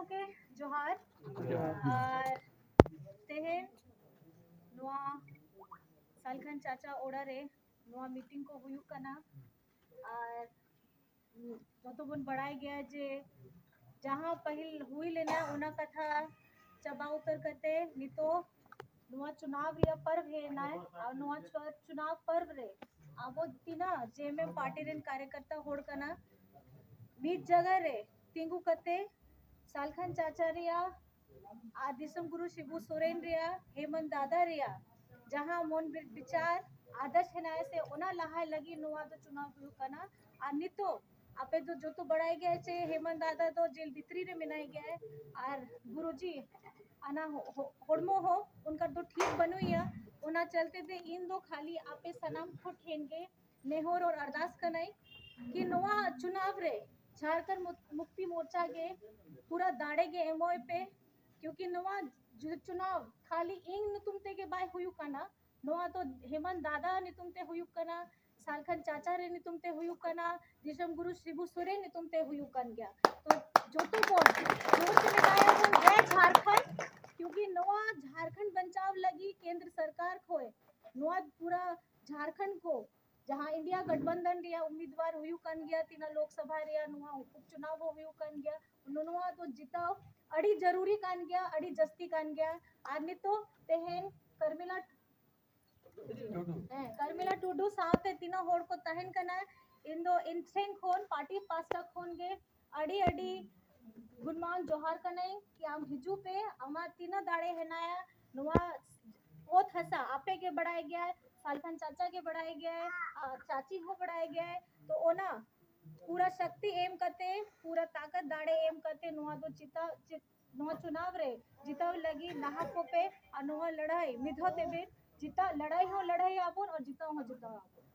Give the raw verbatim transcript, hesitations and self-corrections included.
ᱜᱚᱢᱠᱮ, ᱡᱚᱦᱟᱨ᱾ ᱟᱨ ᱛᱮᱦᱮᱧ ᱱᱚᱣᱟ ᱥᱟᱞᱠᱷᱟᱱ ᱪᱟᱪᱟ ᱚᱲᱟᱜ ᱨᱮ ᱱᱚᱣᱟ ᱢᱤᱴᱤᱝ ᱠᱚ ᱦᱩᱭᱩᱜ ᱠᱟᱱᱟ᱾ ᱟᱨ ᱡᱚᱛᱚ ᱵᱚᱱ ᱵᱟᱲᱟᱭ ᱜᱮᱭᱟ ᱡᱮ ᱡᱟᱦᱟᱸ ᱯᱟᱹᱦᱤᱞ ᱦᱩᱭ ᱞᱮᱱᱟ, ᱚᱱᱟ ᱠᱟᱛᱷᱟ ᱪᱟᱵᱟ ᱩᱛᱟᱹᱨ ᱠᱟᱛᱮ ᱱᱤᱛᱚᱜ ᱱᱚᱣᱟ ᱪᱩᱱᱟᱣ ᱨᱮᱭᱟᱜ ᱯᱚᱨᱵᱽ ᱦᱮᱡ ᱮᱱᱟᱭ᱾ ᱟᱨ ᱱᱚᱣᱟ ᱪᱩ-, ᱪᱩᱱᱟᱣ ᱯᱚᱨᱵᱽ ᱨᱮ ᱟᱵᱚ ᱛᱤᱱᱟᱹᱜ ᱡᱮ ᱮᱢ ᱮᱢ ᱯᱟᱨᱴᱤ ᱨᱮᱱ ᱠᱟᱨᱭᱚᱠᱚᱨᱛᱟ ᱦᱚᱲ ᱠᱟᱱᱟ, ᱢᱤᱫ ᱡᱟᱭᱜᱟ ᱨᱮ ᱛᱤᱸᱜᱩ ᱠᱟᱛᱮ ᱥᱟᱞᱠᱷᱟᱱ ᱪᱟᱪᱟ ᱨᱮᱭᱟᱜ ᱟᱨ ᱫᱤᱥᱚᱢ ᱜᱩᱨᱩ ᱥᱤᱵᱩ ᱥᱚᱨᱮᱱ ᱨᱮᱭᱟᱜ, ᱦᱮᱢᱚᱱᱛ ᱫᱟᱫᱟ ᱨᱮᱭᱟᱜ ᱡᱟᱦᱟᱸ ᱢᱚᱱ ᱵᱤ-, ᱵᱤᱪᱟᱨ ᱟᱫᱮᱥ ᱦᱮᱱᱟᱭᱟ ᱥᱮ, ᱚᱱᱟ ᱞᱟᱦᱟᱭ ᱞᱟᱹᱜᱤᱫ ᱱᱚᱣᱟ ᱫᱚ ᱪᱩᱱᱟᱣ ᱦᱩᱭᱩᱜ ᱠᱟᱱᱟ᱾ ᱟᱨ ᱱᱤᱛᱚᱜ ᱟᱯᱮ ᱫᱚ ᱡᱚᱛᱚ ᱵᱟᱲᱟᱭ ᱜᱮᱭᱟ ᱡᱮ ᱦᱮᱢᱚᱱᱛ ᱫᱟᱫᱟ ᱫᱚ ᱡᱮᱞ ᱵᱷᱤᱛᱨᱤ ᱨᱮ ᱢᱮᱱᱟᱭ ᱜᱮᱭᱟ᱾ ᱟᱨ ᱜᱩᱨᱩᱡᱤ ᱟᱱᱟ ᱦᱚ-, ᱦᱚ-, ᱦᱚᱲᱢᱚ ᱦᱚᱸ ᱚᱱᱠᱟ ᱫᱚ ᱴᱷᱤᱠ ᱵᱟᱹᱱᱩᱜ ᱮᱭᱟ᱾ ᱚᱱᱟ ᱪᱟᱞᱛᱮ ᱛᱮ ᱤᱧ ᱫᱚ ᱠᱷᱟᱹᱞᱤ ᱟᱯᱮ ᱥᱟᱱᱟᱢ ᱠᱚ ᱴᱷᱮᱱ ᱜᱮ ᱱᱮᱦᱚᱨ ᱟᱨ ᱟᱨᱫᱟᱥ ᱠᱟᱱᱟᱭ ᱠᱤ ᱱᱚᱣᱟ ᱪᱩᱱᱟᱣ ᱨᱮ ᱡᱷᱟᱨᱠᱷᱚᱸᱰ ᱢᱩᱠ-, ᱢᱩᱠᱛᱤ ᱢᱳᱨᱪᱟ ᱜᱮ ᱯᱩᱨᱟᱹ ᱫᱟᱲᱮ ᱜᱮ ᱮᱢᱚᱜ ᱯᱮ, ᱠᱤᱭᱩᱠᱤ ᱱᱚᱣᱟ ᱡᱩ-, ᱪᱩᱱᱟᱣ ᱠᱷᱟᱹᱞᱤ ᱤᱧ ᱧᱩᱛᱩᱢ ᱛᱮᱜᱮ ᱵᱟᱭ ᱦᱩᱭᱩᱜ ᱠᱟᱱᱟ, ᱱᱚᱣᱟ ᱫᱚ ᱦᱮᱢᱚᱱᱛ ᱫᱟᱫᱟ ᱧᱩᱛᱩᱢ ᱛᱮ ᱦᱩᱭᱩᱜ ᱠᱟᱱᱟ, ᱥᱟᱞᱠᱷᱟᱱ ᱪᱟᱪᱟ ᱨᱮ ᱧᱩᱛᱩᱢ ᱛᱮ ᱦᱩᱭᱩᱜ ᱠᱟᱱᱟ, ᱫᱤᱥᱚᱢ ᱜᱩᱨᱩ ᱥᱤᱵᱩ ᱥᱚᱨᱮᱱ ᱧᱩᱛᱩᱢ ᱛᱮ ᱦᱩᱭᱩᱜ ᱠᱟᱱ ᱜᱮᱭᱟ᱾ ᱛᱚ ᱡᱚᱛᱚ ᱵᱚᱱ ᱡᱳᱨ ᱥᱮ ᱢᱮᱛᱟᱭᱟ ᱵᱚᱱ ᱡᱟᱭ ᱡᱷᱟᱨᱠᱷᱚᱸᱰ, ᱠᱤᱭᱩᱠᱤ ᱱᱚᱣᱟ ᱡᱷᱟᱨᱠᱷᱚᱸᱰ ᱵᱟᱧᱪᱟᱣ ᱞᱟᱹᱜᱤᱫ ᱠᱮᱱᱫᱨᱚ ᱥᱚᱨᱠᱟᱨ ᱠᱷᱚᱱ ᱱᱚᱣᱟ ᱯᱩᱨᱟᱹ ᱡᱷᱟᱨᱠᱷᱚᱸᱰ ᱠᱚ ᱡᱟᱦᱟᱸ ᱤᱱᱰᱤᱭᱟ ᱜᱟᱴᱵᱟᱱᱫᱷᱚᱱ ᱨᱮᱭᱟᱜ ᱩᱢᱤᱫᱣᱟᱨ ᱦᱩᱭᱩᱜ ᱠᱟᱱ ᱜᱮᱭᱟ, ᱛᱤᱱᱟᱹᱜ ᱞᱳᱠᱥᱚᱵᱷᱟ ᱨᱮᱭᱟᱜ ᱱᱚᱣᱟ ᱩᱯᱪᱩᱱᱟᱣ ᱦᱚᱸ ᱦᱩᱭᱩᱜ ᱠᱟᱱ ᱜᱮᱭᱟ, ᱱᱚᱣᱟ ᱫᱚ ᱡᱤᱛᱟᱹᱣ ᱟᱹᱰᱤ ᱡᱟᱹᱨᱩᱨᱤ ᱠᱟᱱ ᱜᱮᱭᱟ, ᱟᱹᱰᱤ ᱡᱟᱹᱥᱛᱤ ᱠᱟᱱ ᱜᱮᱭᱟ᱾ ᱟᱨ ᱱᱤᱛᱚᱜ ᱛᱮᱦᱮᱧ ᱠᱟᱨᱢᱤᱞᱟ, ᱦᱮᱸ, ᱠᱟᱨᱢᱤᱞᱟ ᱴᱩᱰᱩ ᱥᱟᱶᱛᱮ ᱛᱤᱱᱟᱹᱜ ᱦᱚᱲ ᱠᱚ ᱛᱟᱦᱮᱱ ᱠᱟᱱᱟ, ᱤᱧ ᱫᱚ ᱤᱧ ᱴᱷᱮᱱ ᱠᱷᱚᱱ ᱯᱟᱨᱴᱤ ᱯᱟᱥᱴᱟ ᱠᱷᱚᱱ ᱜᱮ ᱟᱹᱰᱤ ᱟᱹᱰᱤ ᱜᱩᱱᱢᱟᱱ ᱡᱚᱦᱟᱨ ᱠᱟᱹᱱᱟᱹᱧ ᱠᱤ ᱟᱢ ᱦᱤᱡᱩᱜ ᱯᱮ, ᱟᱢᱟᱜ ᱛᱤᱱᱟᱹᱜ ᱫᱟᱲᱮ ᱦᱮᱱᱟᱭᱟ ᱱᱚᱣᱟ ᱚᱛ ᱦᱟᱥᱟ ᱟᱯᱮ ᱜᱮ ᱵᱟᱲᱟᱭ ᱜᱮᱭᱟᱭ, ᱥᱟᱞᱠᱷᱟᱱ ᱪᱟᱪᱟ ᱜᱮ ᱵᱟᱲᱟᱭ ᱜᱮᱭᱟᱭ, ᱟᱨ ᱪᱟᱪᱤ ᱦᱚᱸ ᱵᱟᱲᱟᱭ ᱜᱮᱭᱟᱭ᱾ ᱛᱚ ᱚᱱᱟ ᱯᱩᱨᱟᱹ ᱥᱚᱠᱛᱤ ᱮᱢ ᱠᱟᱛᱮ, ᱯᱩᱨᱟᱹ ᱛᱟᱠᱚᱛ ᱫᱟᱲᱮ ᱮᱢ ᱠᱟᱛᱮ ᱱᱚᱣᱟ ᱫᱚ ᱪᱮᱛᱟ-, ᱪᱮ-, ᱱᱚᱣᱟ ᱪᱩᱱᱟᱣ ᱨᱮ ᱡᱤᱛᱟᱹᱣ ᱞᱟᱹᱜᱤᱫ ᱞᱟᱦᱟ ᱠᱚᱯᱮ ᱟᱨ ᱱᱚᱣᱟ ᱞᱟᱹᱲᱦᱟᱹᱭ ᱢᱤᱫ ᱫᱷᱟᱣ ᱛᱮᱵᱮᱱ ᱡᱤᱛᱟᱹᱣ, ᱞᱟᱹᱲᱦᱟᱹᱭ ᱦᱚᱸ ᱞᱟᱹᱲᱦᱟᱹᱭ ᱟᱵᱚᱱ ᱟᱨ ᱡᱤᱛᱟᱹᱣ ᱦᱚᱸ ᱡᱤᱛᱟᱹᱣ ᱟᱵᱚᱱ᱾